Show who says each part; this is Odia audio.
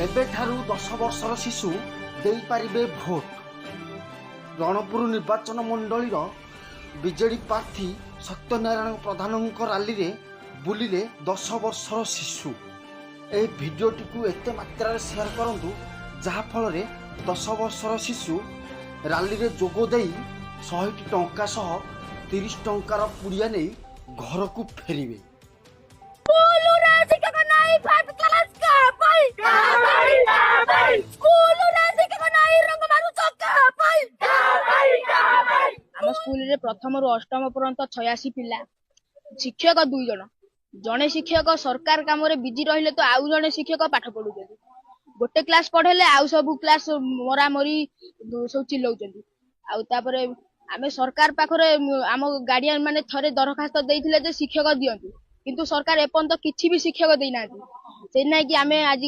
Speaker 1: ଏବେଠାରୁ 10 ବର୍ଷର ଶିଶୁ ଦେଇପାରିବେ ଭୋଟ। ରଣପୁର ନିର୍ବାଚନ ମଣ୍ଡଳୀର ବିଜେଡି ପ୍ରାର୍ଥୀ ସତ୍ୟନାରାୟଣ ପ୍ରଧାନଙ୍କ ରାଲିରେ ବୁଲିଲେ 10 ବର୍ଷର ଶିଶୁ। ଏହି ଭିଡ଼ିଓଟିକୁ ଏତେ ମାତ୍ରାରେ ସେୟାର କରନ୍ତୁ, ଯାହାଫଳରେ 10 ବର୍ଷର ଶିଶୁ ରାଲିରେ ଯୋଗ ଦେଇ 100ଟି ଟଙ୍କା ସହ 30 ଟଙ୍କାର ପୁଡ଼ିଆ ନେଇ ଘରକୁ ଫେରିବେ।
Speaker 2: ସ୍କୁଲରେ ଶିକ୍ଷକ ନାହିଁ, ଫାଇଭ କ୍ଲାସ କାହା ପାଇଁ? ସ୍କୁଲରେ ଶିକ୍ଷକ ନାହିଁ, ରଙ୍ଗ ମାରୁଛ କାହା ପାଇଁ?
Speaker 3: ଆମ ସ୍କୁଲରେ ପ୍ରଥମରୁ ଅଷ୍ଟମ ପର୍ଯ୍ୟନ୍ତ 86 ପିଲା, ଶିକ୍ଷକ ଦୁଇ ଜଣ। ଜଣେ ଶିକ୍ଷକ ସରକାର କାମରେ ବିଜି ରହିଲେ ତ ଆଉ ଜଣେ ଶିକ୍ଷକ ପାଠ ପଢୁଛନ୍ତି। ଗୋଟେ କ୍ଲାସ ପଢେଇଲେ ଆଉ ସବୁ କ୍ଲାସ ମରାମରି ସବୁ ଚିଲଉଛନ୍ତି। ଆଉ ତାପରେ ଆମେ ସରକାର ପାଖରେ ଆମ ଗାର୍ଡିଆନ ମାନେ ଥରେ ଦରଖାସ୍ତ ଦେଇଥିଲେ ଯେ ଶିକ୍ଷକ ଦିଅନ୍ତୁ, କିନ୍ତୁ ସରକାର ଏପର୍ଯ୍ୟନ୍ତ କିଛି ବି ଶିକ୍ଷକ ଦେଇନାହାନ୍ତି। ସେଇନାକି ଆମେ ଆଜି